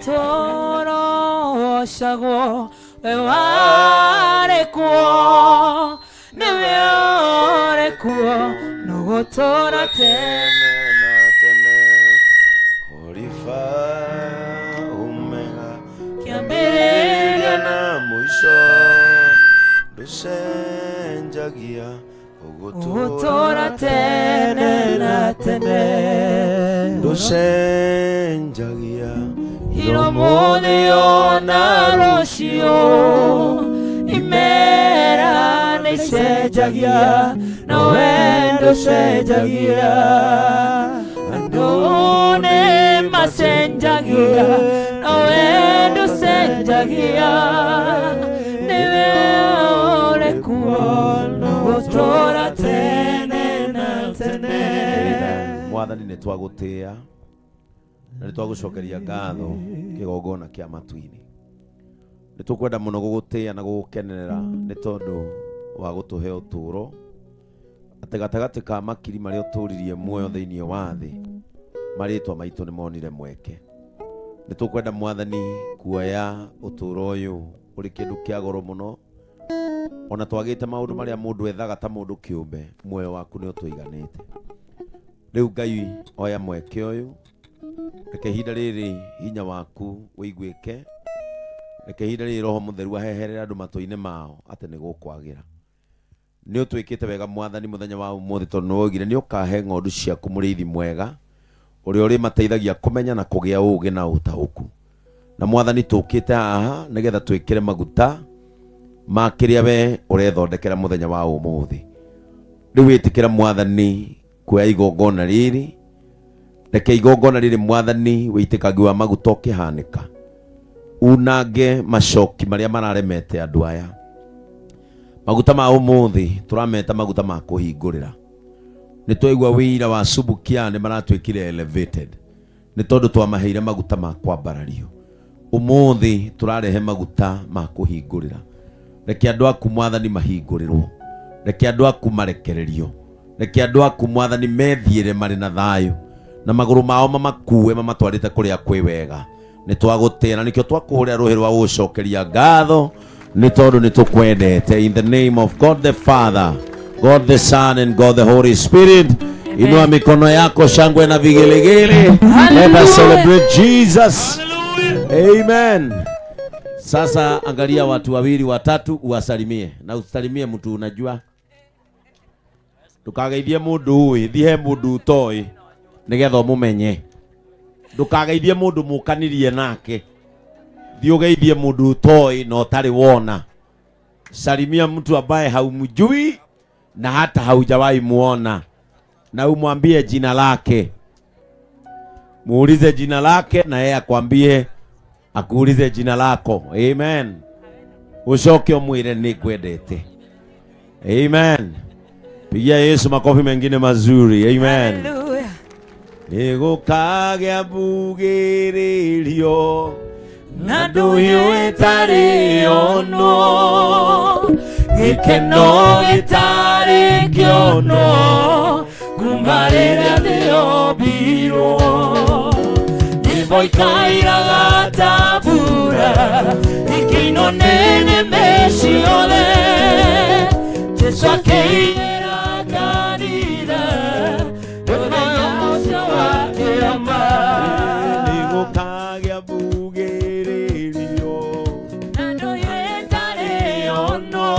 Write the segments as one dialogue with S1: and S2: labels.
S1: Toro we warekuo niwe orekuo nugutora tene
S2: na tene Orifa omega
S1: kiambĩrĩria
S2: na mũico nducenjagia
S1: ugutora tene na tene
S2: nducenjagia
S1: iromo ona rũciũ imera nĩicenjagia nawe ndũcenjagia andũ nĩmacenjagia nawe ndũcenjagia nĩwe ũrĩkuo nũgũtũũra tene na tene.
S2: Mwathani nĩ twagũtĩĩa na nĩ twagũcokeria ngatho kĩgongona kĩa matu-inĩ. Nĩ tũkwenda mũno gũgũtĩĩa na gũgũkenerera nĩ tondũ wa gũtũhe ũtũũro atĩ gatagatĩ ka makiri marĩa ũtũririe muoyo thĩinĩ wa thĩ marĩtwa maitũ nĩ monire mweke. Nĩ tũkwenda Mwathani kuoya ũtũũro ũyũ ũrĩ kĩndũ kĩa goro mũno ona twagĩte maũndũ marĩa mũndũ ethaga ta mũndũ kĩũmbe muoyo waku nĩ ũtũiganĩte. Rĩu Ngai oya mweke ũyũ reke ihinda rĩrĩ hinya waku ũiguĩke reke ihinda rĩrĩ roho mũtheru aheherere andũ matũ-inĩ mao atĩ nĩ gũkwagĩra. Nĩ ũtwĩkĩte wega Mwathani mũthenya wa ũmũthĩ tondũ nĩ woigire nĩ ũkahe ng'ondu ciaku mũrĩithi mwega ũrĩa ũrĩmateithagia kũmenya na kũgĩa ũũgĩ na ũtaũku. Na Mwathani tũkĩte haha nĩgetha twĩkĩre maguta ma kĩrĩa we ũrethondekera mũthenya wa ũmũthĩ. Rĩu wĩtĩkĩra Mwathani kuoya igongona rĩrĩ reke igongona rĩrĩ Mwathani wĩitĩkangi wa maguta ũkĩhanĩka unange macoki marĩa mararemete andũ aya. Maguta ma ũmũthĩ tũrameta maguta ma kũhingũrĩra. Nĩ twaigua wĩira wa Subukia nĩ maratuĩkire elevated nĩ tondũ twamaheire maguta ma kwambarario. Ũmũthĩ tũrarehe maguta ma kũhingũrĩra. Reke andũ aku Mwathani mahingũrĩrwo, reke andũ aku marekererio, reke andũ aku Mwathani methiĩre marĩ na thayũ na magũrũ mao mamakue mamatwarĩte kũrĩa kwĩ wega. Nĩ twagũtĩĩa na nĩkĩo twakũhũrĩra rũhĩ rwa gũgũcokeria ngatho nĩ tondũ nĩ tũkwendete. In the name of God the Father, God the Son and God the Holy Spirit. Inua mikono yako, shangwe na vigelegele. Let us celebrate Jesus. Amen. Sasa angalia watu wawili watatu uwasalimie na usalimie mtu unajua. Ndukageithie mundu uĩ, thiĩ he mundu utoĩ nĩgetha ũmũmenye. Ndukageithie mundu mũkanirie nake, thiĩ ũgeithie mundu utoĩ na ũtarĩ wona. Salimia mtu ambaye haumjui na hata haujawahi muona, na umwambie jina lake. Muulize jina lake na yeye akwambie, akuulize jina lako. Amen. Ucoke umwire nĩngwendete. Amen. Pigia Yesu makofi mengine mazuri. Amen.
S1: Hallelujah.
S2: Nĩgũkagĩa mbugĩrĩrio
S1: na ndũhiũ ĩtarĩ yonwo gĩkeno gĩtarĩ kĩonwo kuma rĩrĩa thĩ yombirwo nyĩmbo ikairaga ta mbura ikĩinwo nĩ nĩmĩ ciothe Jesũ akĩiyĩra kanitha mũthenya ũcio wa kĩama.
S2: Nĩgũkagĩa mbugĩrĩrio
S1: na ndũhiũ ĩtarĩ yonwo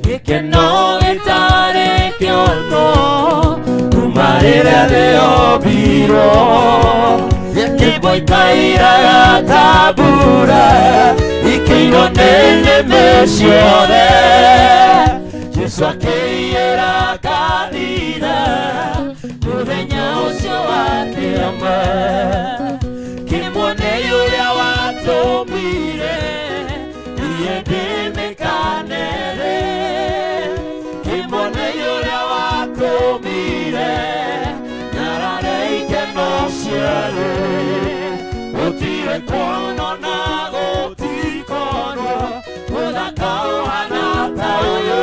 S1: gĩkeno gĩtarĩ kĩonwo kuma rĩrĩa thĩ yombirwo nyĩmbo ikairaga ta mbura ikĩinwo nĩ nĩmĩ ciothe Jesũ akĩiyĩra kanitha mũthenya ũcio wa kĩama. Kĩmuone ũrĩa watũmire niĩ ndĩmĩkanere kĩmuone ũrĩa watũmire nyarare ikeno ciarĩ gũtirĩ kuonwo na gũtikonwo mũthaka ũhana ta ũyũ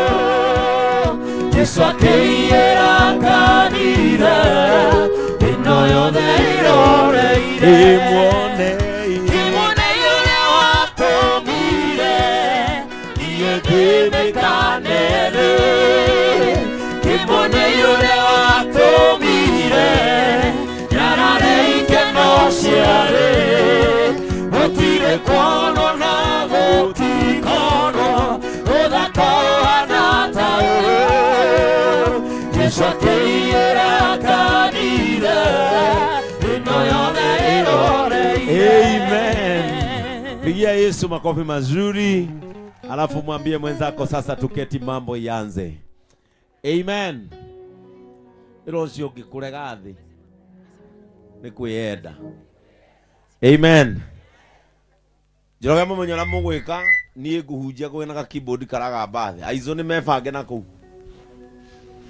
S1: Jesũ akĩiyĩra kanitha ĩno yothe ĩroreire.
S2: Ĩmuone Pigia Yesu makofi mazuri, alafu mwambie mwenzako sasa tuketi mambo ianze. Amen. Ĩro ũcio ũngĩkũrega thĩ nĩ kwĩyenda. Amen. Njoroge mũmenye ũrĩa mũgwĩka, niĩ ngũhunjia kwĩna ga keyboard karagamba thĩ. Aizo nĩ mebange na kũu.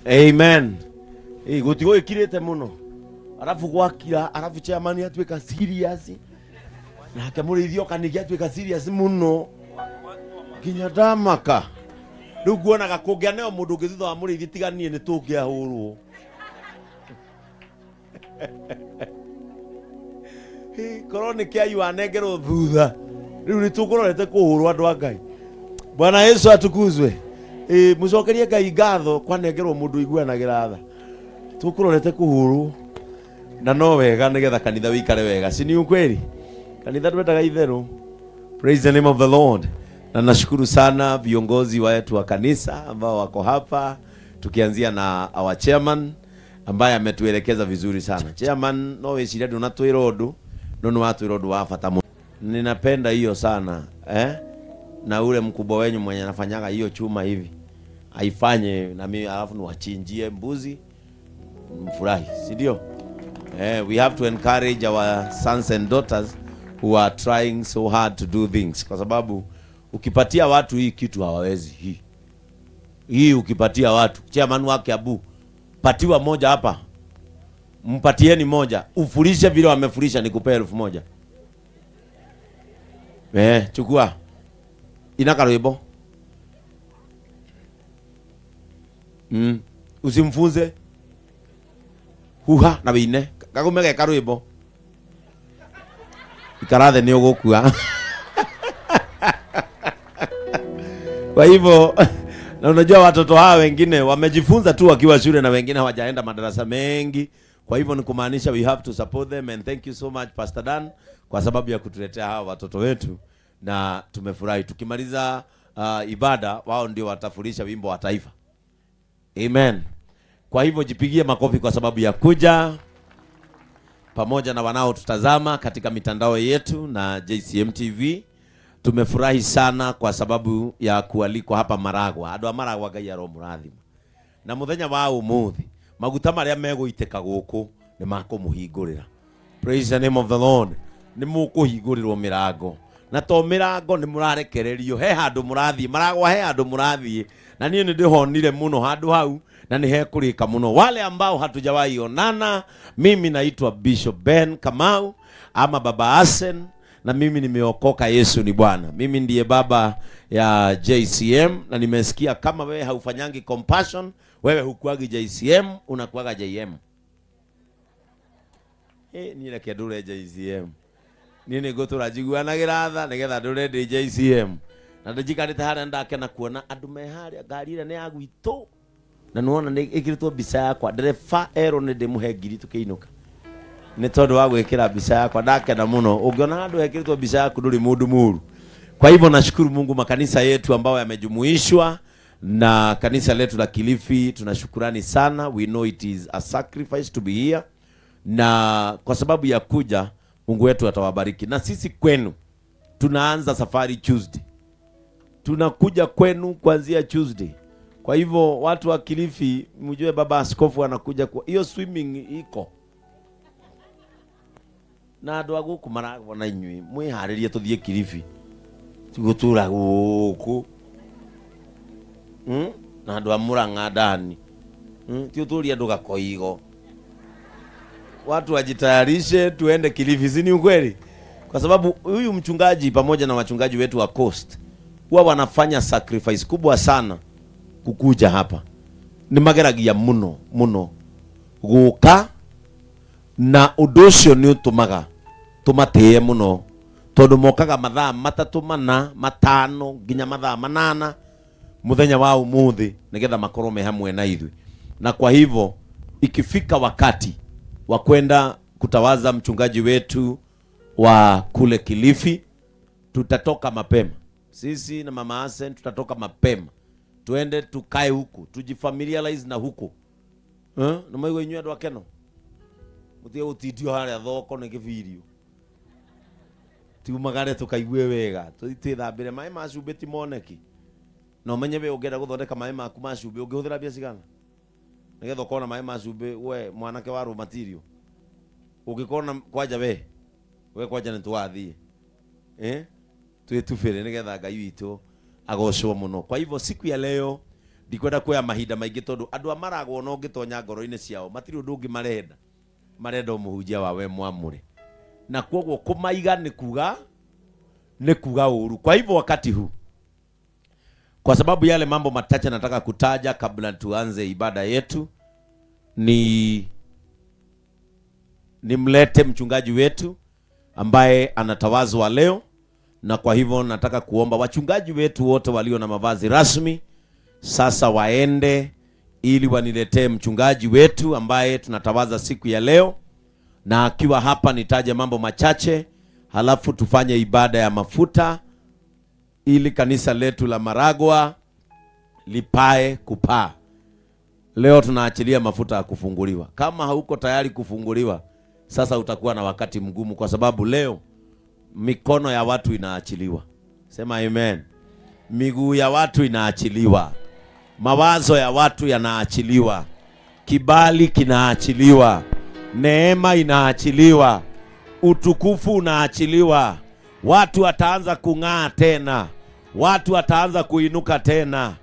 S2: Amen. Gũtigũgĩkirĩte mũno. Arafu gwakira, arafu chairman atuĩka serious. Nake mũrĩithi oka ningĩ atuĩka serious mũno. Nginya ndamaka. Rĩu nguonaga kũngĩaneo mũndũ ũngĩ thutha wa mũrĩithi tiga niĩ nĩ tũngĩahũrwo. Korwo nĩ kĩai wanengerwo thutha. Rĩu nĩ tũkũrorete kũhũrwo andũ a Ngai. Bwana Yesu atukuzwe. Mũcokerie Ngai ngatho kwanengerwo mũndũ ũiguanagĩra tha. Tũkũrorete kũhũrwo. Na no wega nĩgetha kanitha wĩikare wega. Si ni ukweli? Kanitha twendaga itherũ. Praise the name of the Lord. Na nashukuru sana viongozi wetu wa kanisa ambao wako hapa, tukianzia na our chairman ambaye ametuelekeza vizuri sana. Chairman no weciria ndunatwĩra ũndũ, no nĩwatwĩra ũndũ wa bata mũno. Ninapenda hiyo sana, eh? Na ule mkubwa wenyu mwenye anafanyaga hiyo chuma hivi aifanye na mimi, alafu niwachinjie mbuzi mfurahi, si ndio? We have to encourage our sons and daughters who are trying so hard to do things, kwa sababu ukipatia watu hii kitu hawawezi. Hii ukipatia watu, chairman wake Abu, patiwa moja hapa, mpatieni moja, ufurishe vile wamefurisha, nikupe 1000. Chukua. Inaka rwimbo. Usimfunze. Huha na wine. Kagumege karwimbo. Ikarathe ni ũgũkua. Kwa hivyo, na unajua watoto hawa wengine wamejifunza tu wakiwa shule na wengine hawajaenda madarasa mengi. Kwa hivyo ni kumaanisha we have to support them, and thank you so much Pastor Dan kwa sababu ya kutuletea hawa watoto wetu, na tumefurahi. Tukimaliza ibada, wao ndio watafurisha wimbo wa taifa. Amen. Kwa hivyo jipigie makofi kwa sababu ya kuja pamoja na wanaotutazama katika mitandao yetu na JCM TV. Tumefurahi sana kwa sababu ya kualikwa hapa Maragwa. Andũ a Maragwa Ngai aromũrathima. Na muthenya wa umuthi maguta marĩa megũitĩka gũkũ nĩ makũmũhingũrĩra. Praise the name of the Lord. Nĩ mũkũhingũrĩrwo mĩrango. Na to mĩrango nĩ mũrarekererio. He handũ mũrathiĩ Maragwa, he handũ mũrathiĩ. Na niĩ nĩ ndĩhonire mũno handũ hau, na nĩ hekũrĩka mũno. Wale ambao hatujawahi onana, mimi naitwa Bishop Ben Kamau ama Baba Asen, na mimi nimeokoka, Yesu ni Bwana. Mimi ndiye baba ya JCM, na nimesikia kama wewe haufanyangi compassion, wewe hukuagi JCM, unakuaga JM. Ni reke ndure JCM. Ni nĩ ngũtũra njiguanagĩra tha nĩgetha ndũre ndĩ JCM. Na ndĩnjikarĩte harĩa ndakena kuona andũ me harĩa, ngari ĩrĩa nĩ ya gwitũ. Na nĩwona nĩ ĩkĩrĩtwo mbica yakwa, ndereba erwo nĩ ndĩmũhe ngiri tũkĩinũka. Nĩ tondũ wa gwĩkĩra mbica yakwa, ndakena mũno. Ũngĩona handũ hekĩrĩtwo mbica yaku ndũrĩ mũndũ mũru. Kwa hivyo nashukuru Mungu makanisa yetu ambao yamejumuishwa na kanisa letu la Kilifi, tunashukurani sana. We know it is a sacrifice to be here. Na kwa sababu ya kuja, Mungu wetu atawabariki. Na sisi kwenu tunaanza safari Tuesday. Tunakuja kwenu kuanzia Tuesday. Kwa hivyo watu wa Kilifi mjue baba askofu anakuja kwa hiyo swimming iko. Na andũ a gũkũ maragwo na inyuĩ mwĩharĩrie tũthiĩ Kilifi. Tũgũtũra gũkũ. Na andũ a Murang'a ndani. Ti ũtũrie andũ Gakoigo. Watu wajitayarishe tuende Kilifi, si ni ukweli? Kwa sababu huyu mchungaji pamoja na wachungaji wetu wa Coast huwa wanafanya sacrifice kubwa sana kukuja hapa. Ni mageragia muno muno guka na ũndũ ũcio nĩ ũtũmaga tũmatĩe mũno, tondũ mokaga mathaa 3 4 5 nginya mathaa 8 mũthenya wa ũmũthĩ nĩgetha makorwo me hamwe na ithuĩ. Na kwa hivyo ikifika wakati wa kwenda kutawaza mchungaji wetu wa kule Kilifi, tutatoka mapema. Sisi na Mama Asen tutatoka mapema, tuende tukae huku, tujifamiliarize na huku. Na maigo inyuĩ andũ akeno mutige gũtindio harĩa thoko nĩ kĩbirio. Tiumagare tukaigue wega. Twithambire maĩ ma cumbĩ ti moneki. Na ũmenye we ũngĩenda gũthondeka maĩ maku ma cumbĩ ũngĩhũthĩra mbia cigana? Nĩgetha ũkorwo na maĩ ma cumbĩ we mwanake wa raw material. Ũngĩkorwo na kwanja we kwanja nĩ twathiĩ. Twĩtubĩre nĩgetha Ngai witũ agocwo mũno. Kwa hivyo siku ya leo ndikwenda kuoya mahinda maingĩ tondũ andũ a maragwo no ũngĩtonya ngoro-inĩ ciao matirĩ ũndũ ũngĩ marenda. Marenda mũhunjia wa we mwamũre. Na kwoguo kũmaiga nĩ kuga ũru. Kwa hivyo wakati huu, kwa sababu yale mambo machache nataka kutaja kabla tuanze ibada yetu, ni nimlete mchungaji wetu ambaye anatawazwa leo. Na kwa hivyo nataka kuomba wachungaji wetu wote walio na mavazi rasmi sasa waende ili waniletee mchungaji wetu ambaye tunatawaza siku ya leo. Na akiwa hapa nitaje mambo machache, halafu tufanye ibada ya mafuta ili kanisa letu la Maragwa lipae kupaa. Leo tunaachilia mafuta ya kufunguliwa. Kama hauko tayari kufunguliwa, sasa utakuwa na wakati mgumu, kwa sababu leo mikono ya watu inaachiliwa. Sema amen. Miguu ya watu inaachiliwa. Mawazo ya watu yanaachiliwa. Kibali kinaachiliwa. Neema inaachiliwa. Utukufu unaachiliwa. Watu wataanza kung'aa tena. Watu wataanza kuinuka tena.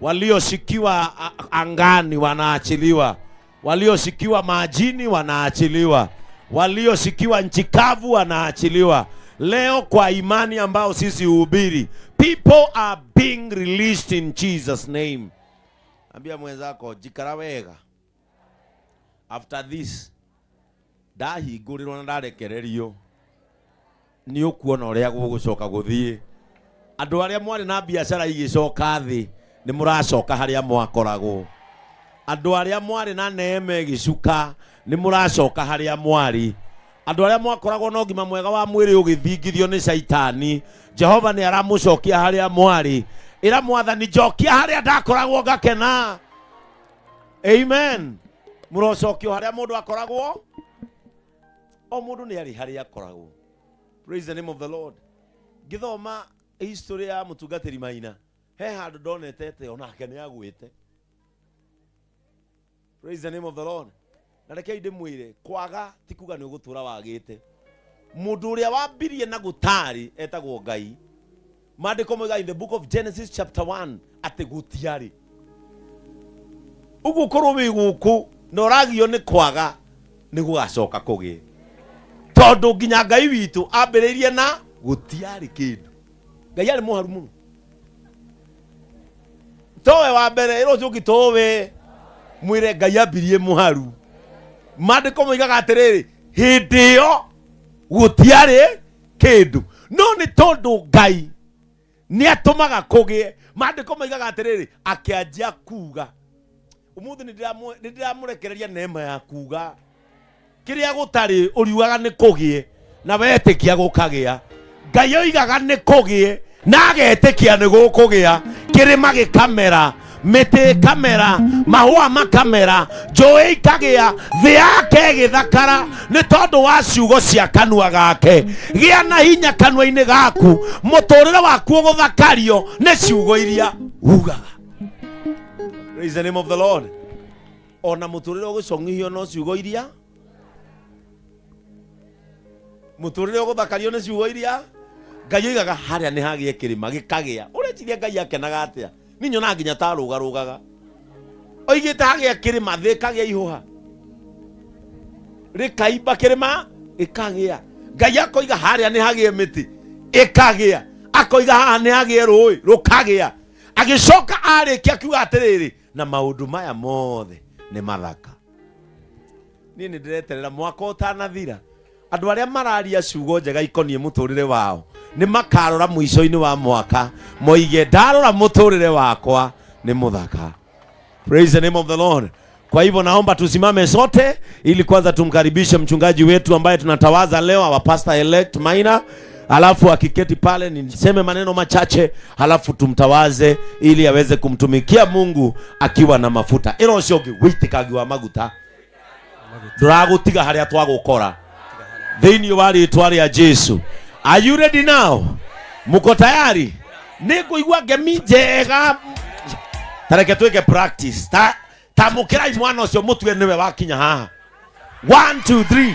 S2: Walioshikiwa angani wanaachiliwa. Walioshikiwa majini wanaachiliwa. Walioshikiwa nchi kavu wanaachiliwa. Leo kwa imani ambao sisi hubiri, people are being released in Jesus name. Ambia mwenzako jikara wega. After this, ndahingũrĩrwo na ndarekererio, nĩ ũkuona ũrĩa gũgũcoka gũthiĩ. Andũ arĩa mwarĩ na biacara igĩcoka thĩ, nĩ mũracoka harĩa mwakoragwo. Andũ arĩa mwarĩ na neema ĩgĩcuka, nĩ mũracoka harĩa mwarĩ. Andũ arĩa mwakoragwo na ũgima mwega wa mwĩrĩ ũgĩthingithio nĩ Shaitani, Jehova nĩ aramũcokia harĩa mwarĩ. Ĩra Mwathani, njokia harĩa ndakoragwo ngakena. Amen. Mũrocokio harĩa mũndũ akoragwo. O mũndũ nĩ arĩ harĩa akoragwo. Praise the name of the Lord. Ngĩthoma history ya mũtungatĩri Maina, he handũ ndonete onake nĩ agwĩte. Praise the name of the Lord. Na reke ndĩmwĩre, kwaga ti kuga nĩ ũgũtũra wagĩte. Mũndũ ũrĩa wambirie na gũtarĩ etagwo Ngai. Maandĩko moigaga in the book of Genesis chapter 1 atĩ gũtiarĩ. Ũguo ũkorwo wĩ gũkũ na ũragio nĩ kwaga, nĩ gũgacoka kũgĩe. Tondũ nginya Ngai witũ ambĩrĩirie na gũtiarĩ kĩndũ. Ngai arĩ mũharu mũno. Towe wa mbere, ĩra ũcio ũngĩ towe, mwĩre Ngai ambirie mũharu. Maandĩko moigaga atĩrĩrĩ, hĩndĩ ĩyo gũtiarĩ kĩndũ. No nĩ tondũ Ngai nĩ atũmaga kũgĩe. Maandĩko moigaga atĩrĩrĩ, akĩanjia kuga. Ũmũthĩ nĩ ndĩramũrekereria neema ya kuga. Kĩrĩa gũtarĩ ũriugaga nĩ kũgĩe, na wetĩkia gũkagĩa. Ngai oigaga nĩ kũgĩe, na agetĩkia nĩ gũkũgĩa. Kĩrĩma gĩkamera, mĩtĩ ĩkamera, mahũa makamera, njũĩ ikagĩa, thĩ yake ĩgĩthakara nĩ tondũ wa ciugo cia kanua gake. Gĩa na hinya kanua-inĩ gaku, mũtũrĩre waku ũgũthakario nĩ ciugo iria ugaga. Praise the name of the Lord. Ona mũtũrĩre ũgũcong'ithio no ciugo iria, mũtũrĩre ũgũthakario nĩ ciugo iria Ngai oigaga harĩa nĩ hagĩe kĩrĩma gĩkagĩa. Ũreciria Ngai akenaga atĩa? Niĩ nyonaga nginya ta arũgarũgaga. Oigĩte hagĩa kĩrĩma, thĩ ĩkagĩa ihũha, rĩkaimba kĩrĩma gĩkagĩa. Ngai akoiga harĩa nĩ hagĩe mĩtĩ, ĩkagĩa. Akoiga haha nĩ hagĩe rũĩ, rũkagĩa. Agĩcoka arĩkia akiuga atĩrĩrĩ, na maũndũ maya mothe nĩ mathaka. Niĩ nĩ ndĩreterera mwaka ũtanathira, andũ arĩa mararia ciugo njega ikoniĩ mũtũrĩre wao nĩ makarora mũico-inĩ wa mwaka moige, ndarora mũtũrĩre wakwa nĩ mũthaka. Praise the name of the Lord. Kwa hivyo naomba tusimame sote ili kwanza tumkaribishe mchungaji wetu ambaye tunatawaza leo, our pastor elect Maina. Alafu akiketi pale niseme maneno machache, halafu tumtawaze ili aweze kumtumikia Mungu akiwa na mafuta. Ĩro ũcio ũngĩ wĩitĩkagi maguta, ndũragũtiga harĩa twagũkora thĩinĩ wa rĩtwa rĩa Jesu. Are you ready now? Muko tayari? Nĩngũigua ngemi njega. Tareke twĩke practice. Ta tamũkĩrai mwana ũcio mũtue nĩwe wakinya haha. 1 2 3.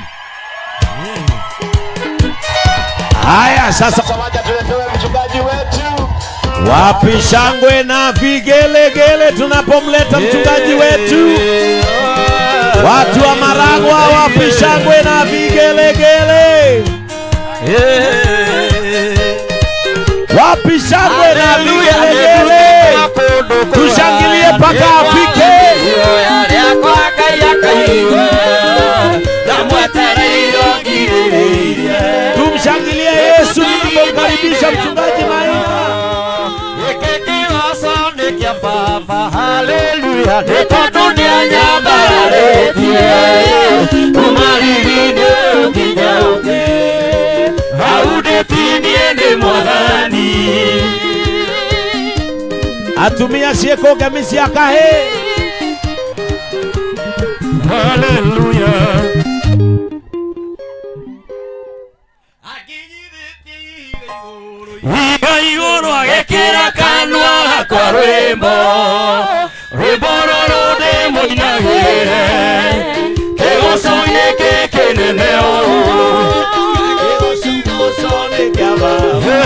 S2: Haya sasa wapi shangwe na vigelegele tunapomleta mchungaji wetu. Watu wa Maragwa wapi shangwe na vigelegele. Wapi shangwe na vigelegele. Tushangilie paka afike. Tumshangilie Yesu tunapomkaribisha mchungaji Maina.
S1: Hallelujah.
S2: Atumia ciĩko ngemi cia kahĩĩ.
S1: Hallelujah. Igũrũ agekĩra kanua gakwa rwĩmbo, rwĩmbo rũrũ ndĩmũinagĩre, kĩgoco-inĩ gĩkĩ nene ũũ.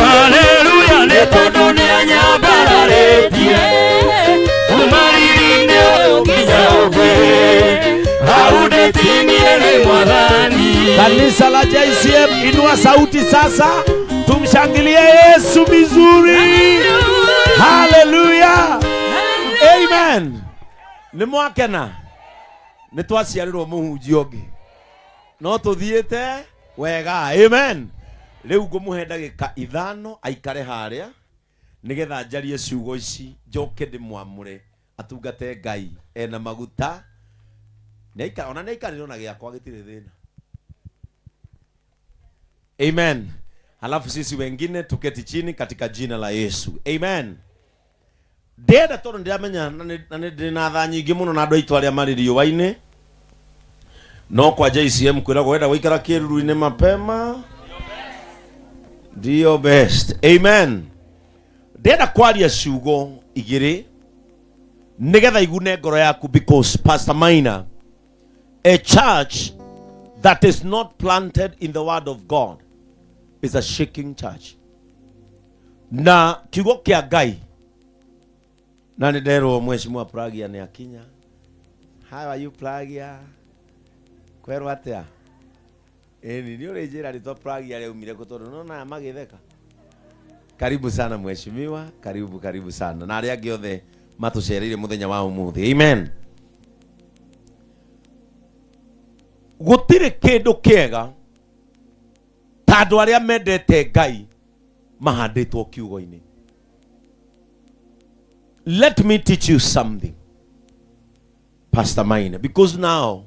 S1: Hallelujah, nĩ tondũ nĩanyambararĩtie kuma riri-inĩ ũyũ nginya ũngĩ, hau ndĩtinie nĩ Mwathani.
S2: Kanisa la JCM, inua sauti sasa. Tumshangilie Yesu vizuri. Hallelujah. Amen. Nĩ mwakena. Nĩ twaciarirwo mũhunjia ũngĩ. No tũthiĩte wega. Amen. Rĩu ngũmũhe ndagĩka 5 aikare harĩa nĩgetha njarie ciugo ici njoke ndĩmwamũre atungate Ngai ena maguta. Nĩaikara ona nĩaikarire ona gĩakwa gĩtirĩ thĩna. Amen. Halafu sisi wengine tuketi chini katika jina la Yesu. Amen. Ndĩrenda tondũ ndĩramenya na nĩ thaa nyingĩ mũno na andũ aitũ arĩa marĩ riũa-inĩ. No kwa JCM kwĩragwo wenda gũikara kĩruru-inĩ mapema ndio best. Amen. Ndĩrenda kwaria ciugo igĩrĩ nĩgetha igune ngoro yaku, because Pastor Maina, a church that is not planted in the word of God is a shaking church. Na kiugo kĩa Ngai na nĩ nderwo mheshimiwa Pragia nĩ akinya. How are you Pragia? Kwerwo atĩa? Ĩni nĩ ũrĩ njĩra rĩtwa Pragia rĩaumire kũ tondũ nona magĩtheka. Karibu sana mheshimiwa, karibu karibu sana. Na arĩa angĩ othe matũcereire mũthenya wa ũmũthĩ. Amen. Gũtirĩ kĩndũ kĩega ta andũ arĩa mendete Ngai mahandĩtwo kiugo-inĩ. Let me teach you something, Pastor Maina, because now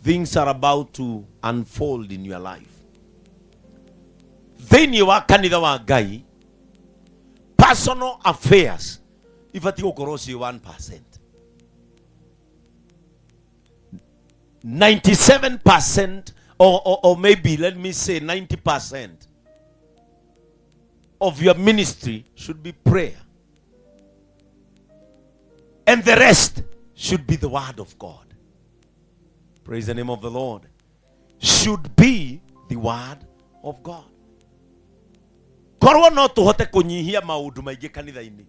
S2: things are about to unfold in your life. Thĩinĩ wa kanitha wa Ngai, personal affairs ibatiĩ gũkorwo ciĩ 1%. 97% or maybe let me say 90% of your ministry should be prayer. And the rest should be the word of God. Praise the name of the Lord. Should be the word of God. Korwo no tuhote kunyihia maundu maingi kanitha-inĩ,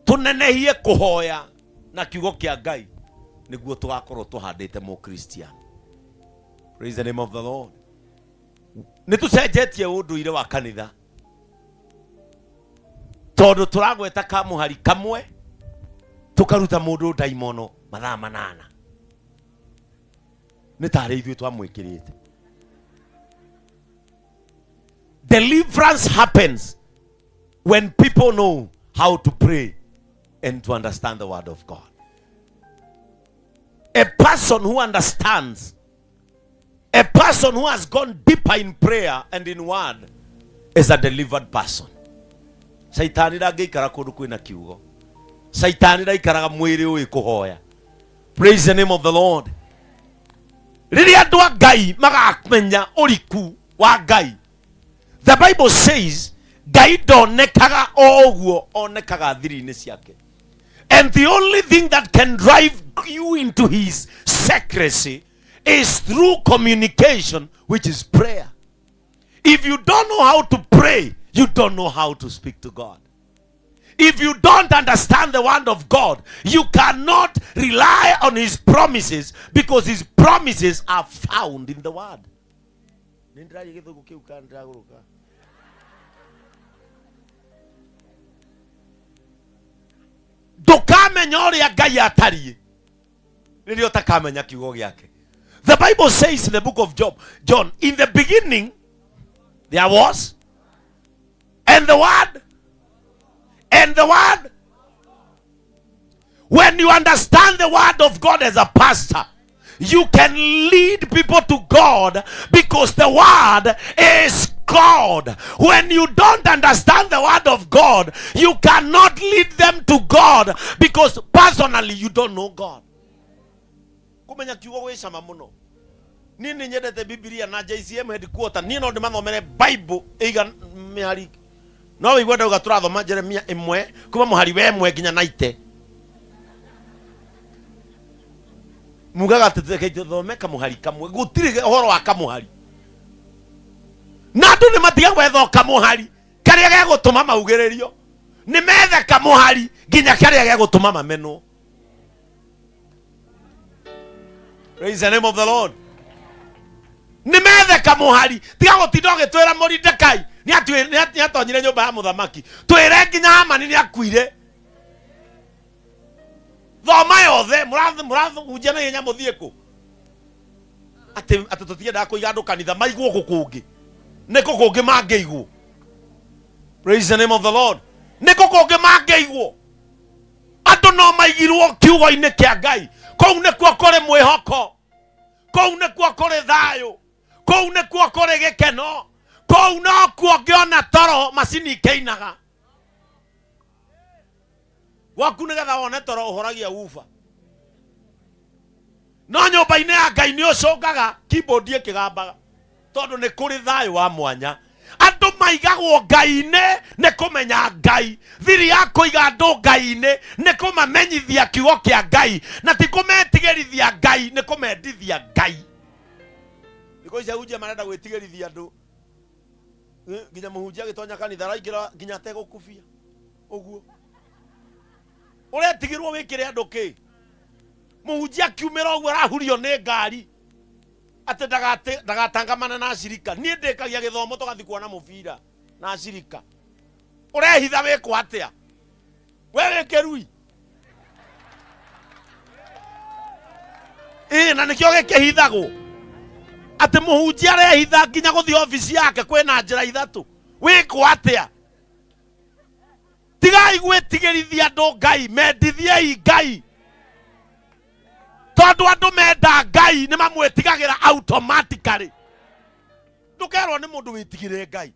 S2: tunenehie kuhoya na kiugo kia Ngai, niguo tugakorwo tuhandĩte Mũkristiano. Praise the name of the Lord. Nĩ tũcenjetie ũndũire wa kanitha tondũ tũragweta kamũhari kamwe tukaruta mũndũ ndaimono mathaa 8. Nĩ tarĩ ithuĩ twamwĩkĩrĩte. Deliverance happens when people know how to pray and to understand the word of God. A person who understands, a person who has gone deeper in prayer and in word, is a delivered person. Saitani ndangĩikara kũndũ kwĩna kiugo. Saitani ndaikaraga mwĩrĩ ũyũ kũhoya. Praise the name of the Lord. Rĩrĩa andũ a Ngai magamenya ũriku wa Ngai, The Bible says Ngai ndonekaga o ũguo, onekaga thiri-inĩ ciake. And the only thing that can drive you into his secrecy is through communication, which is prayer. If you don't know how to pray, you don't know how to speak to God. If you don't understand the word of God, you cannot rely on his promises, because his promises are found in the word. Ndukamenya ũrĩa Ngai atariĩ rĩrĩa ũtakamenya kiugo gĩake. The Bible says in the book of John, in the beginning there was, and the word, and the word. When you understand the word of God as a pastor, you can lead people to God, because the word is God. When you don't understand the word of God, you cannot lead them to God, because personally you don't know God. Kumenya kiugo gwĩ cama mũno. Niĩ nĩ nyendete Bibilia na JCM headquarter. Niĩ no ndĩmathomere Bible ĩiga mĩhari. No wĩigue ndauga tũrathoma Jeremia 1 kuma mũhari wa 1 nginya 90. Mugaga atĩ tũthome kamũhari kamwe, gũtirĩ ũhoro wa kamũhari. Na andũ nĩ matiga gwetha kamũhari karĩa gegũtũma maugĩrĩrio. Nĩ methe kamũhari nginya karĩa gegũtũma mamenwo. Praise the name of the Lord. Nĩ methe kamũhari, tiga gũtinda ũgĩtwĩra Moridekai nĩ atonyire nyũmba ya mũthamaki, twĩre nginya Hamani nĩ akuire. Thoma yothe, mũrahunjia na ihenya mũthiĩ kũ? Atĩ tũtiendaga kũiga andũ kanitha maigwo kũ kũngĩ. Nĩ kũ kũngĩ mangĩigwo. Praise the name of the Lord. Nĩ kũ kũngĩ mangĩigwo. Andũ no maigirwo kiugo-inĩ kĩa Ngai. Kũu nĩkuo kũrĩ mwĩhoko, kũu nĩkuo kũrĩ thayũ, kũu nĩkuo kũrĩ gĩkeno, kũu nokuo ngĩona toro macini ikĩinaga. Gwaku nĩgetha wone toro ũhoragia uba. No nyũmba-inĩ ya Ngai nĩ ũcũngaga keyboard ĩkĩgambaga, tondũ nĩ kũrĩ thayũ wa mwanya. Andũ maigagwo Ngai-inĩ nĩ kũmenya Ngai. Thiri ya kũiga andũ Ngai-inĩ nĩ kũmamenyithia kiugo kĩa Ngai, na ti kũmetigĩrithia Ngai, nĩ kũmendithia Ngai. Thikũ ici ahunjia marenda gwĩtigĩrithia andũ, nginya mũhunjia agĩtonya kanitha araingĩra nginya ategũkubia ũguo. Ũretigĩrwo wĩkĩre andũ kĩ? Mũhunjia akiumĩra ũguo arahurio nĩ ngari atĩ ndagatangamana na acirika. Niĩ ndĩkagia gĩthomo tũgathiĩ kuona mũbira na acirika. Ũrehitha wĩkwo atĩa? We wĩ kĩrui? Ĩĩ, na nĩkĩo gĩkĩhithagwo atĩ mũhunjia arehitha nginya gũthiĩ obici yake kwĩna njĩra ithatũ. Wĩkwo atĩa? Tigai gwĩtigĩrithia andũ Ngai, mendithiei Ngai. Tondũ andũ menda Ngai nĩ mamwĩtigagĩra automatically. Ndũkerwo nĩ mũndũ wĩtigĩre Ngai.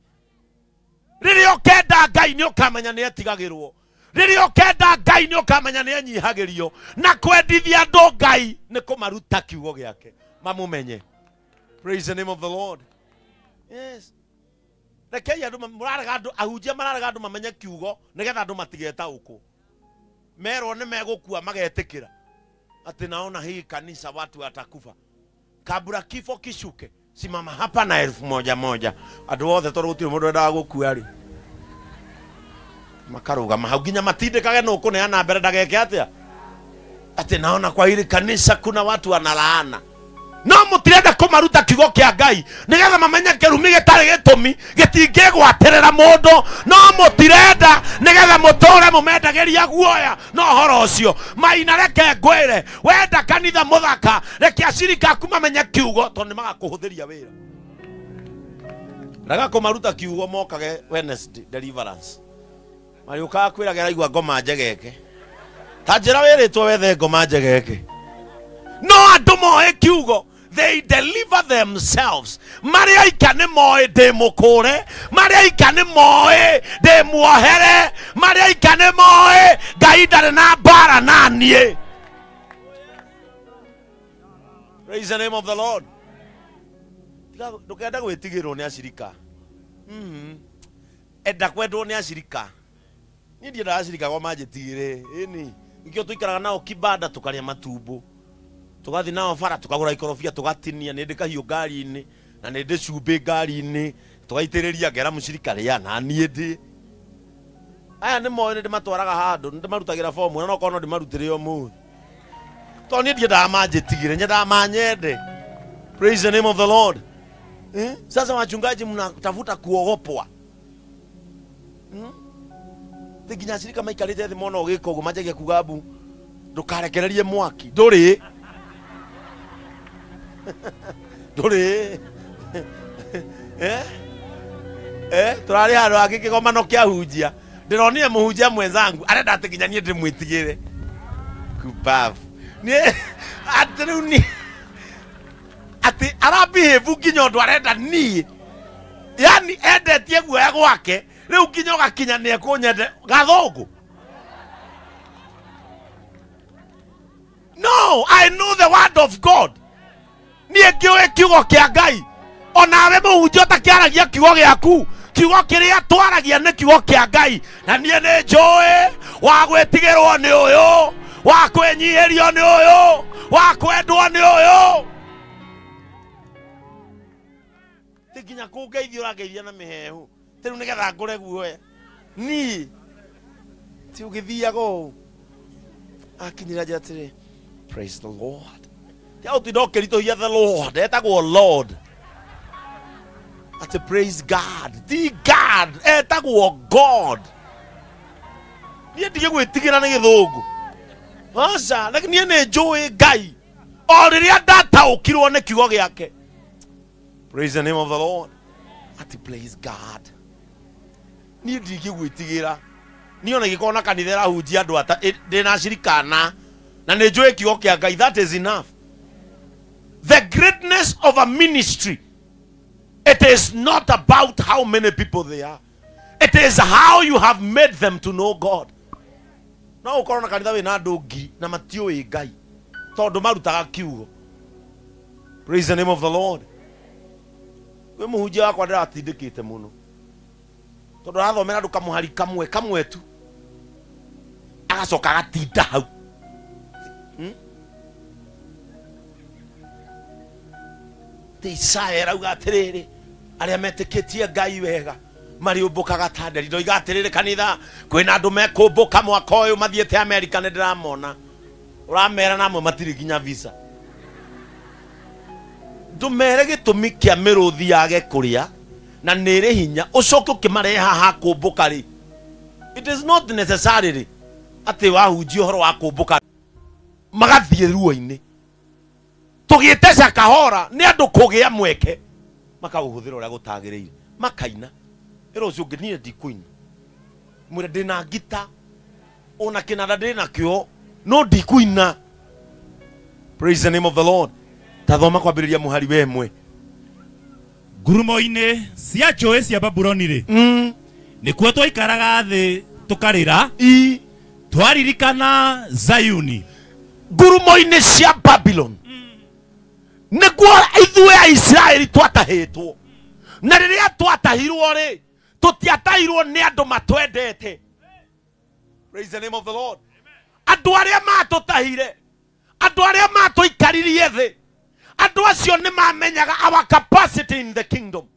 S2: Rĩrĩa ũkenda Ngai nĩ ũkamenya nĩ etigagĩrwo. Rĩrĩa ũkenda Ngai nĩ ũkamenya nĩ enyihagĩrio. Na kwendithia andũ Ngai nĩ kũmaruta kiugo gĩake mamũmenye. Praise the name of the Lord. Yes. Rekei andũ mũrarega andũ, ahunjia mararega andũ mamenye kiugo nĩgetha andũ matigetaũkwo. Merwo nĩ megũkua magetĩkĩra atĩ naona hii kanisa watu watakufa. Kabla kifo kishuke, simama hapa na 1000 andũ othe tondũ gũtirĩ mũndũ wendaga gũkua rĩ, makarũgama hau nginya matindĩkage nũ kũneana mbere ndageke atĩa. Atĩ naona kwa hili kanisa kuna watu wanalaana. No mũtirenda kũmaruta kiugo kĩa Ngai nĩgetha mamenye kĩrumi gĩtarĩ gĩtũmi gĩtingĩgwatĩrĩra mũndũ. No mũtirenda nĩgetha mũtũre mũmendagĩria guoya no ũhoro ũcio. Maina, reke ngwĩre, wenda kanitha mũthaka, reke acirika aku mamenye kiugo tondũ nĩmagakũhũthĩria wĩra. Rega kũmaruta kiugo mokage Wednesday deliverance. Marĩũkaga kwĩraga araigua ngoma njegeke. Ta njĩra wĩrĩtwo wethe ngoma njegeke. No andũ moĩ kiugo, they deliver themselves. Marĩa aika nĩ moĩ ndĩ mũkũre, marĩa aika nĩ moĩ ndĩ muohere, marĩa aika nĩ moĩ Ngai ndarĩ na mbara na niĩ. Praise the name of the Lord. Ndũkenda gwĩtigĩrwo nĩ acirika. Enda kwendwo nĩ acirika. Niĩ ndiendaga acirika kwa manjĩtigĩre. Ĩni. Nikĩo tũikaraga nao kibanda tũkarĩa matumbo. Tũgathiĩ nao bara tũkagũra ikorobia tũgatinia nĩ ndĩ kahiũ ngari-inĩ na nĩ ndĩ cumbĩ ngari-inĩ tũgaitĩrĩria ngera mũcirika rĩa na niĩ ndĩ. Aya nĩ moĩ nĩ ndĩmatwaraga handũ nĩ ndĩmarutagĩra bomu na no korwo no ndĩmarutĩre ũmũthĩ. Tondũ niĩ ndiendaga manjĩtigĩre, nyendaga manyende. Praise the name of the Lord. Sasa wachungaji mnatafuta kuogopwa. Ti nginya acirika maikarĩte thĩ mona ũgĩka ũguo manjagia kuga mbu ndũkarekererie mwaki. Ndũrĩ. Ndũrĩ. Tũrarĩ handũ hangĩ kĩgomano kĩa hunjia. Ndĩronire mũhunjia mwenzangu arenda atĩ nginya niĩ ndĩmwĩtigĩre. Kubavu. Niĩ atĩ rĩu niĩ atĩ arabehave nginya ũndũ arenda niĩ. Yani endetie guoya gwake rĩu nginya ũgakinya nĩ ekũnyende gathũngũ. No, I know the word of God. Niĩ ngĩũĩ kiugo kĩa Ngai. Onawe mũhunjia ũtakĩaragia kiugo gĩaku, kiugo kĩrĩa twaragia nĩ kiugo kĩa Ngai. Na niĩ nĩ njũĩ wa gwĩtigĩrwo nĩ ũyũ, wa kwĩnyihĩrio nĩ ũyũ, wa kwendwo nĩ ũyũ. Ti nginya kũngeithia ũrangeithia na mĩhehu. Ti rĩu nĩgetha ngũre guoya. Niĩ ti ũgĩthiaga ũũ. Akinyĩra njĩra atĩrĩ, praise the Lord. Ti ũtinda ũkĩritũhia the Lord, etagwo Lord. Ati praise God. Ti God, etagwo God. Niĩ ndige gwĩtigĩra nĩ gĩthũngũ. Aca, lakini niĩ nĩ njũĩ Ngai. O rĩrĩa ndataũkirwo nĩ kiugo gĩake. Praise the name of the Lord. Ati praise God. Niĩ ndingĩgwĩtigĩra. Niĩ ona ingĩkorwo na kanitha ĩrahunjia andũ ata ndĩna acirikana na nĩ njũĩ kiugo kĩa Ngai, that is enough. The greatness of a ministry, it is not about how many people they are. It is how you have made them to know God. No ũkorwo na kanitha wĩna andũ ngiri na matiũĩ Ngai tondũ marutaga kiugo. Praise the name of the Lord. Kwĩ mũhunjia wakwa ndĩratindĩkĩte mũno tondũ arathomera andũ kamũhari kamwe kamwe tu agacoka agatinda hau. Ti Isaya arauga atĩrĩrĩ, arĩa metĩkĩtie Ngai wega marĩũmbũkaga ta nderi. Ndoiga atĩrĩrĩ kanitha, kwĩna andũ mekũmbũka mwaka ũyũ mathiĩte Amerika nĩ ndĩramona. Ũramera na amwe matirĩ nginya visa. Ndũmere gĩtũmi kĩa mĩrũthi yage kũrĩa na nĩ ĩrĩ hinya ũcoke ũkĩmarehe haha kũmbũka rĩ. It is not necessarily atĩ wahunjia ũhoro wa kũmbũka magathiĩ ruo-inĩ. Tũgĩte Shakahola nĩ andũ kũgĩa mweke makaũhũthĩra ũrĩa gũtagĩrĩire makaina. Ĩra ũcio ũngĩ niĩ ndikũina, mwĩre ndĩna ngita ona kĩnanda ndĩnakĩo no ndikũina. Praise the name of the Lord. Tathoma kwambĩrĩria mũhari wa ĩmwe.
S1: Ngurumo-inĩ cia njũĩ cia Babuloni rĩ, nĩkuo twaikaraga thĩ tũkarĩra, twaririkana Zayuni.
S2: Ngurumo-inĩ cia Babylon nĩkuo ithuĩ Aisiraeli twatahĩtwo. Na rĩrĩa twatahirwo rĩ, tũtiatahirwo nĩ andũ matwendete. Praise the name of the Lord. Andũ arĩa matũtahire, andũ arĩa matũikaririe thĩ, andũ acio nĩ mamenyaga our capacity in the kingdom.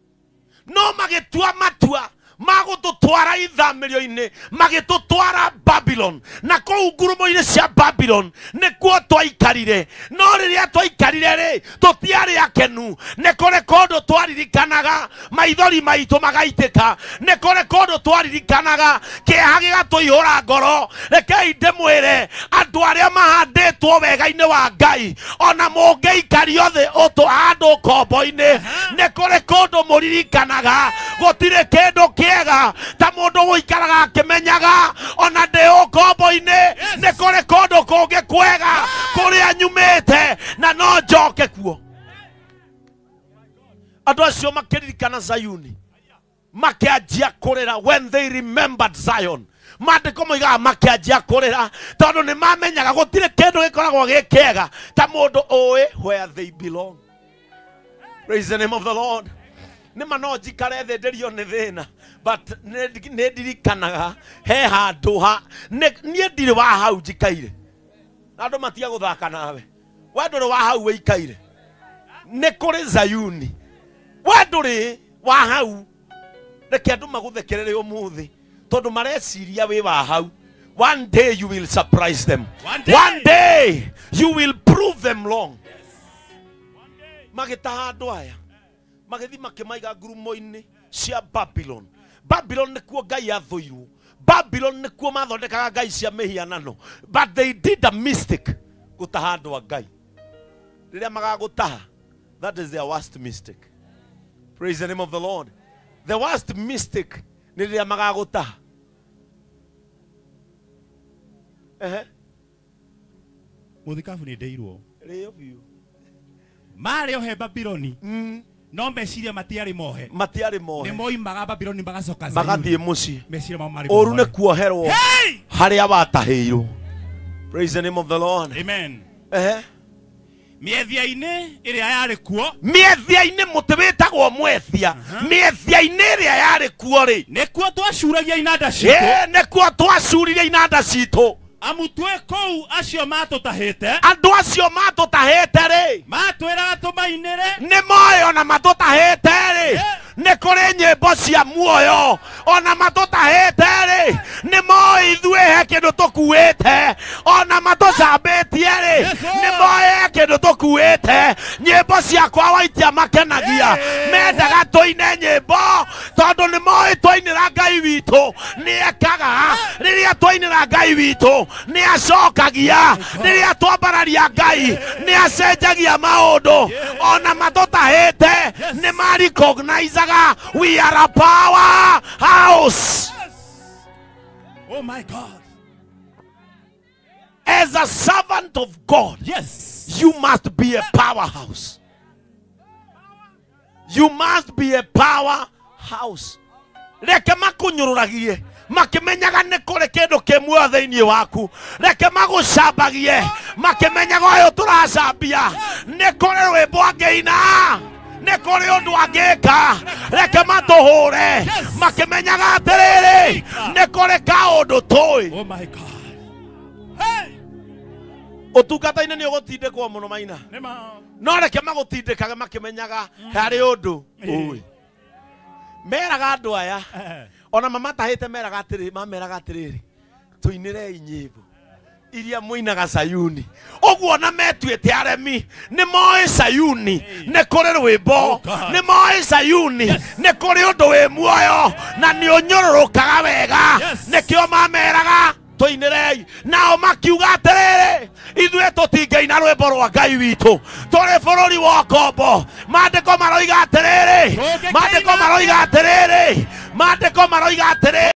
S2: No magĩtua matua magũtũtwara ithamĩrio-inĩ, magĩtũtwara Babylon. Na kũu ngurumo-inĩ cia Babylon nĩkuo twaikarire. No rĩrĩa twaikarire rĩ, tũtiarĩ akenu. Nĩ kũrĩ kũndũ twaririkanaga maithori maitũ magaitĩka. Nĩ kũrĩ kũndũ twaririkanaga kĩeha gĩgatũihũra ngoro. Rekei ndĩmwĩre, andũ arĩa mahandĩtwo wega-inĩ wa Ngai, ona mũngĩikario thĩ ũtũ handũ ngombo-inĩ, nĩ kũrĩ kũndũ mũririkanaga. Gũtirĩ kĩndũ kĩega ta mũndũ gũikaraga akĩmenyaga ona ndĩ ũkombo-inĩ, nĩ kũrĩ kũndũ kũngĩ kwega kũrĩa nyumĩte na no njoke kuo. Andũ acio makĩririkana Zayuni, makĩanjia kũrĩra. When they remembered Zion, maandĩko moigaga makĩanjia kũrĩra tondũ nĩ mamenyaga gũtirĩ kĩndũ gĩkoragwo gĩ kĩega ta mũndũ ũĩ where they belong. Praise the name of the Lord. Nĩ ma no njikare thĩ ndĩrio nĩ thĩna, but nĩ ndirikanaga he handũ ha niĩ ndirĩ wa hau njikaire. Na andũ matige gũthaka nawe. We ndũrĩ wa hau wĩikaire. Nĩ kũrĩ Zayuni. We ndũrĩ wa hau. Reke andũ magũthekerere ũmũthĩ tondũ mareciria wĩ wa hau. One day you will surprise them.
S1: One day.
S2: One day you will prove them wrong.
S1: One day.
S2: Magĩtaha andũ aya magĩthiĩ makĩmaiga ngurumo-inĩ cia Babylon. Babylon nĩkuo Ngai athũirwo. Babylon nĩkuo mathondekaga ngai cia mĩhianano. But they did a mistake gũtaha andũ a Ngai. Rĩrĩa magagũtaha, that is their worst mistake. Praise the name of the Lord. The worst mistake nĩ rĩrĩa magagũtaha. Ehe.
S1: Mũthikabu nĩ ndeirwo.
S2: Rĩo biũ.
S1: Marĩ ohe Babyloni. No meciria matiarĩ mohe.
S2: Matiarĩ mohe.
S1: Nĩ moimaga Babyloni magacoka Zayuni.
S2: Magathiĩ mũciĩ.
S1: Meciria mao marĩ
S2: Ũru nĩ
S1: mohe.
S2: kuoherwo
S1: Hey!
S2: harĩa watahĩirwo. Praise the name of the Lord.
S1: Amen.
S2: Ehe.
S1: Mĩethia-inĩ ĩrĩa yarĩ kuo.
S2: Mĩethia-inĩ mũtĩ wĩtagwo mwethia. Mĩethia-inĩ ĩrĩa yarĩ kuo rĩ.
S1: Nĩkuo twacuragia inanda citũ.
S2: Ĩĩ, nĩkuo twacuririe inanda citũ.
S1: Amu twĩ kũu acio matũtahĩte.
S2: Andũ acio matũtahĩte rĩ.
S1: Matwĩraga tũmainĩre.
S2: Nĩ moĩ ona matũtahĩte rĩ. Nĩ kũrĩ nyĩmbo cia muoyo. Ona matũtahĩte rĩ. Nĩ moĩ ithuĩ he kĩndũ tũkuĩte. Ona matũcambĩtie rĩ. Nĩ moĩ he kĩndũ tũkuĩte. Nyĩmbo ciakwa waitia makenagia. Mendaga tũine nyĩmbo tondũ nĩ moĩ twainĩra Ngai witũ nĩ ekaga. Rĩrĩa twainĩra Ngai witũ nĩ acokagia. Rĩrĩa twambararia Ngai nĩ acenjagia maũndũ. Ona matũtahĩte nĩ ma recognizaga we are a power house.
S1: Oh my God.
S2: As a servant of God,
S1: yes,
S2: you must be a powerhouse. You must be a powerhouse. Reke makunyururagie makimenyaga nĩ kũrĩ kĩndũ kĩ muoyo thĩinĩ waku. Reke magũcambagie makimenyaga ũyũ tũracambia nĩ kũrĩ rwĩmbo angĩina, nĩ kũrĩ ũndũ angĩka. Reke matũhũre makimenyaga atĩrĩrĩ nĩ kũrĩ kaũndũ tũĩ.
S1: Oh my God. Hey!
S2: Ũtungata-inĩ nĩ ũgũtindĩkwo mũno maina. No reke magũtindĩkage makĩmenyaga harĩ ũndũ ũĩ. Meraga andũ aya ona mamatahĩte meraga atĩrĩ, mameraga atĩrĩrĩ, tũinĩrei nyĩmbo iria mũinaga Sayuni. Ũguo na metuĩte aremi nĩ moĩ Sayuni nĩ kũrĩ rwĩmbo, nĩ moĩ Sayuni nĩ kũrĩ ũndũ wĩ muoyo na nĩ ũnyũrũrũkaga wega. Nĩkĩo mameraga tũinĩrei. Nao makiuga atĩrĩrĩ, ithuĩ tũtingĩina rwĩmbo rwa Ngai witũ tũrĩ bũrũri wa ũkombo. Maandĩko maroiga atĩrĩrĩ, maandĩko maroiga atĩrĩrĩ, maandĩko maroiga atĩrĩrĩ.